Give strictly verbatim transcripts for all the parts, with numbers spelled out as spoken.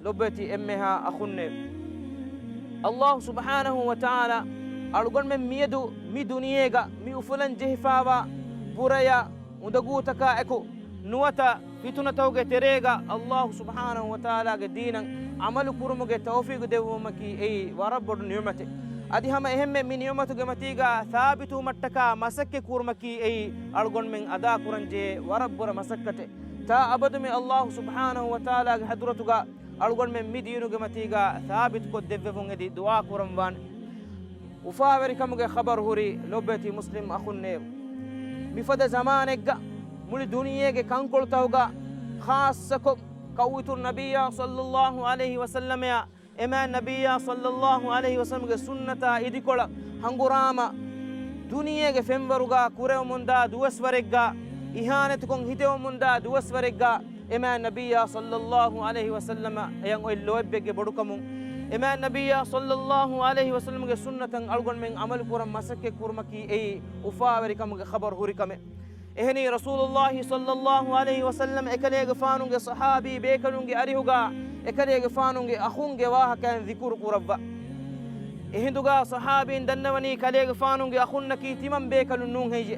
ލޮބުވެތި އެންމެހާ އަޚުންނޭ، އައްލާހު ސުބްޙާނަހު ވަތަޢާލާ އަޅުގަނޑުމެން މިއަދު މި ދުނިޔޭގަ މި އުފުލަން ޖެހިފާވާ ބުރަޔަށް އުނދަގޫތަކާ އެކު ނުވަތަ ފިތުނަތަކުގެ ތެރޭގަ އައްލާހު ސުބްޙާނަހު ވަތަޢާލާގެ ދީނަށް ޢަމަލު ކުރުމުގެ ތައުފީޤު ދެއްވުމަކީ އެއީ ވަރަށް ބޮޑު ނިޢުމަތެއް. އަދި ހަމަ އެހެންމެ މި ނިޢުމަތުގެ މަތީގަ ސާބިތުވުމަށްޓަކާ މަސައްކަތް ކުރުމަކީ އެއީ އަޅުގަނޑުމެން އަދާކުރަން ޖެހޭ ވަރަށް ބުރަ މަސައްކަތެއް. ތާ އަބަދު މި އައްލާހު ސުބްޙާނަހު ވަތަޢާލާގެ ޙަޟްރަތުގަ އަޅުގަނޑުމެން މި ދީނުގެ މަތީގަ ސާބިތުކޮށް ދެއްވެވުން އެދި ދުޢާ ކުރަންވާނެ. އުފާވެރިކަމުގެ ޚަބަރު ހުރި ލޮބުވެތި މުސްލިމް އަޚުންނޭ، މިފަދަ ޒަމާނެއްގަ މުޅި ދުނިޔޭގެ ކަންކޮޅުތަކުގަ ޚާއްޞަކޮށް ކައުއިތުރު ނަބިއްޔާ ޞައްލައްލާހު ޢަލައިހި ވަސައްލަމަޔާ އެމާ ނަބިއްޔާ ޞައްލައްލާހު ޢަލައިހި ވަސައްލަމްގެ ސުންނަތާ އިދިކޮޅަށް ހަނގުރާމަ ދުނިޔޭގެ ފެންވަރުގަ ކުރެވެމުންދާ ދުވަސްވަރެއްގަ، އިހާނެތުކޮށް ހިތެވެމުންދާ ދުވަސްވަރެއްގަ، އެމާ ނަބިއްޔާ ޞައްލައްލާހު ޢަލައިހި ވަސައްލަމަ އެޔަށް އޮތް ލޯތްބެއްގެ ބޮޑުކަމުން، އެމާ ނަބިއްޔާ ޞައްލައްލާހު ޢަލައިހި ވަސައްލަމްގެ ސުންނަތަށް އަޅުގަނޑުމެން ޢަމަލު ކުރަން މަސައްކަތް ކުރުމަކީ އެއީ އުފާވެރިކަމުގެ ޚަބަރު ހުރި ކަމެއް. އެހެނީ، ރަސޫލުއްލާހި ޞައްލައްލާހު ޢަލައިހި ވަސައްލަމް އެކަލޭގެފާނުގެ ޞަޙާބީ ބޭކަލުންގެ އަރިހުގަ އެކަލޭގެފާނުގެ އަޚުންގެ ވާހަކައިން ޛިކުރު ކުރައްވާ. އެހިނދުގަ ޞަޙާބީން ދަންނަވަނީ ކަލޭގެފާނުގެ އަޚުންނަކީ ތިމަން ބޭކަލުން ނޫން ހެއްޔޭ؟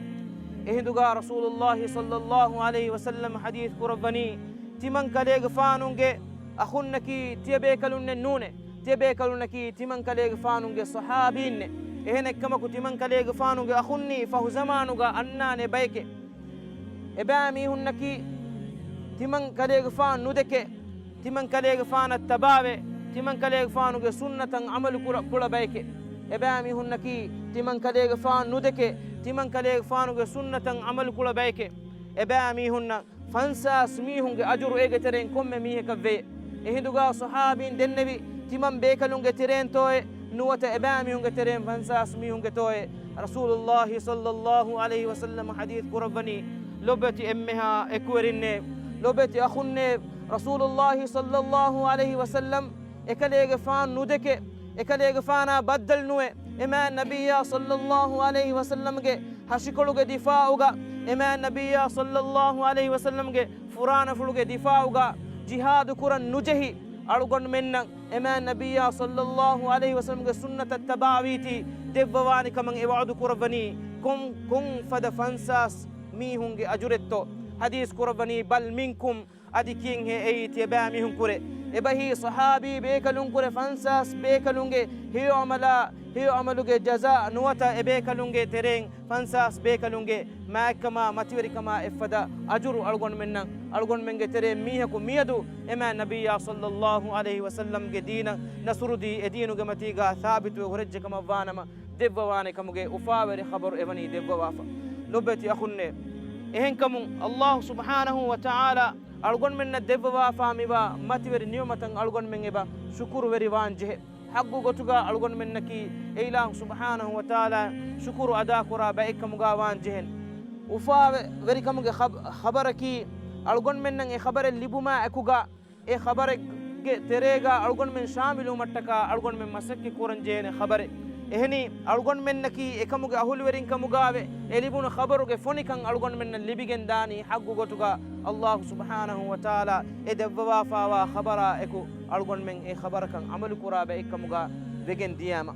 އެހިނދުގަ ރަސޫލުއްލާހި ޞައްލައްލާހު ޢަލައިހި ވަސައްލަމް ޙަދީޘް ކުރައްވަނީ، ތިމަން ކަލޭގެފާނުގެ އަޚުންނަކީ ތިޔަބޭކަލުންނެއް ނޫނޭ. ތިޔަބޭކަލުންނަކީ ތިމަންކަލޭގެފާނުގެ ޞަޙާބީންނޭ. އެހެނެއްކަމަކު، ތިމަންކަލޭގެފާނުގެ އަޚުންނީ ފަހުޒަމާނުގަ އަންނާނެ ބަޔެކޭ. އެބައިމީހުންނަކީ ތިމަންކަލޭގެފާނު ނުދެކޭ، ތިމަންކަލޭގެފާނަށް ތަބާވޭ، ތިމަންކަލޭގެފާނުގެ ސުންނަތަށް ޢަމަލު ކުރަ، ކުޅަ ބަޔެކޭ. އެބައިމީހުންނަކީ ތިމަންކަލޭގެފާނު ނުދެކޭ، ތިމަންކަލޭގެފާނުގެ ސުންނަތަށް ޢަމަލު ކުޅަ ބަޔެކޭ. އެބައިމީހުންނަށް ފަންސާސް މީހުންގެ އަޖުރު އޭގެ ތެރެއިން ކޮންމެ މީހަކަށް ވެޔޭ. އެހިނދުގަ ޞަޙާބީން ދެންނެވި، ތިމަން ބޭކަލުންގެ ތެރެއިންތޯއޭ، ނުވަތަ އެބައިމީހުންގެ ތެރެއިން ފަންސާސް މީހުންގެތޯއޭ؟ ރަސޫލުއްލާހި ޞައްލައްލާހު ޢަލައިހި ވަސައްލަމަ ޙަދީޘް ކުރައްވަނީ، ލޮބުވެތި އެންމެހާ އެކުވެރިންނޭ، ލޮބުވެތި އަޚުންނޭ، ރަސޫލުއްލާހި ޞައްލައްލާހު ޢަލައިހި ވަސައްލަމް އެކަލޭގެފާނު ނުދެކޭ، އެކަލޭގެފާނާ ބައްދަލު ނުވޭ. އެމާ ނަބިއްޔާ ޞައްލައްލާހު ޢަލައިހި ވަސައްލަމްގެ ހަށިކޮޅުގެ ދިފާޢުގަ، އެމާ ނަބިއްޔާ ޞައްލައްލާހު ޢަލައިހި ވަސައްލަމްގެ ފުރާނަފުޅުގެ ދިފާޢުގަ ޖިހާދު ކުރަން ނުޖެހި، އަޅުގަނޑުމެންނަށް އެމާ ނަބިއްޔާ ޞައްލައްލާހު ޢަލައިހި ވަސައްލަމްގެ ސުންނަތަށް ތަބާވީތީ ދެއްވަވާނެ ކަމަށް އެ ވަޢުދު ކުރައްވަނީ. ކޮން، ކޮން ފަދަ ފަންސާސް މީހުންގެ އަޖުރެއްތޯ؟ ޙަދީޘް ކުރައްވަނީ، ބަލް މިންކުމް، އަދި ކިހިނެއް ހެއްޔޭ ތިޔަބައިމީހުން ކުރޭ؟ އެބަހީ ޞަޙާބީ ބޭކަލުން ކުރެ ފަންސާސް ބޭކަލުންގެ ހެޔޮ ޢަމަލާ، ހެޔޮ ޢަމަލުގެ ޖަޒާ ނުވަތަ އެބޭކަލުންގެ ތެރެއިން ފަންސާސް ބޭކަލުންގެ މާތްކަމާ މަތިވެރިކަމާ އެއްފަދަ އަޖުރު އަޅުގަނޑުމެންނަށް، އަޅުގަނޑުމެންގެ ތެރެއިން މީހަކު މިއަދު އެމާ ނަބިއްޔާ ޞައްލައްލާހު ޢަލައިހި ވަސައްލަމްގެ ދީނަށް ނަޞްރުދީ އެދީނުގެ މަތީގަ ސާބިތުވެ ހުރެއްޖެ ކަމަށްވާނަމަ، ދެއްވަވާނެ ކަމުގެ އުފާވެރި ޚަބަރު އެވަނީ ދެއްވަވާފަ. ލޮބުވެތި އަޚުންނޭ، އެހެންކަމުން އައްލާހު ސުބްޙާނަހު ވަތަޢާލާ އަޅުގަނޑުމެންނަށް ދެއްވަވާފާ މިވާ މަތިވެރި ނިޢުމަތަށް އަޅުގަނޑުމެން އެބަ ޝުކުރުވެރިވާން ޖެހޭ. ޙައްޤު ގޮތުގަ އަޅުގަނޑުމެންނަކީ އެއިލާހު ސުބްޙާނަހު ވަތަޢާލާ ޝުކުރު އަދާކުރާ ބައެއްކަމުގަ ވާން ޖެހެން. އުފާވެ، ވެރިކަމުގެ ޚަބް، ޚަބަރަކީ އަޅުގަނޑުމެންނަށް އެ ޚަބަރެއް ލިބުމާ އެކުގަ، އެ ޚަބަރެއްގެ ތެރޭގަ އަޅުގަނޑުމެން ޝާމިލުވުމަށްޓަކާ އަޅުގަނޑުމެން މަސައްކަތް ކުރަން ޖެހޭނެ ޚަބަރެއް. އެހެނީ، އަޅުގަނޑުމެންނަކީ އެކަމުގެ އަހުލުވެރިން ކަމުގައިވެ، އެ ލިބުނު ޚަބަރުގެ ފޮނިކަން އަޅުގަނޑުމެންނަށް ލިބިގެން ދާނީ ޙައްޤު ގޮތުގަ އައްލާހު ސުބްޙާނަހު ވަތަޢާލާ އެ ދެއްވަވާފާވާ ޚަބަރާ އެކު އަޅުގަނޑުމެން އެ ޚަބަރަކަށް ޢަމަލު ކުރާ ބައެއްކަމުގަ ވެގެން ދިޔާމަ.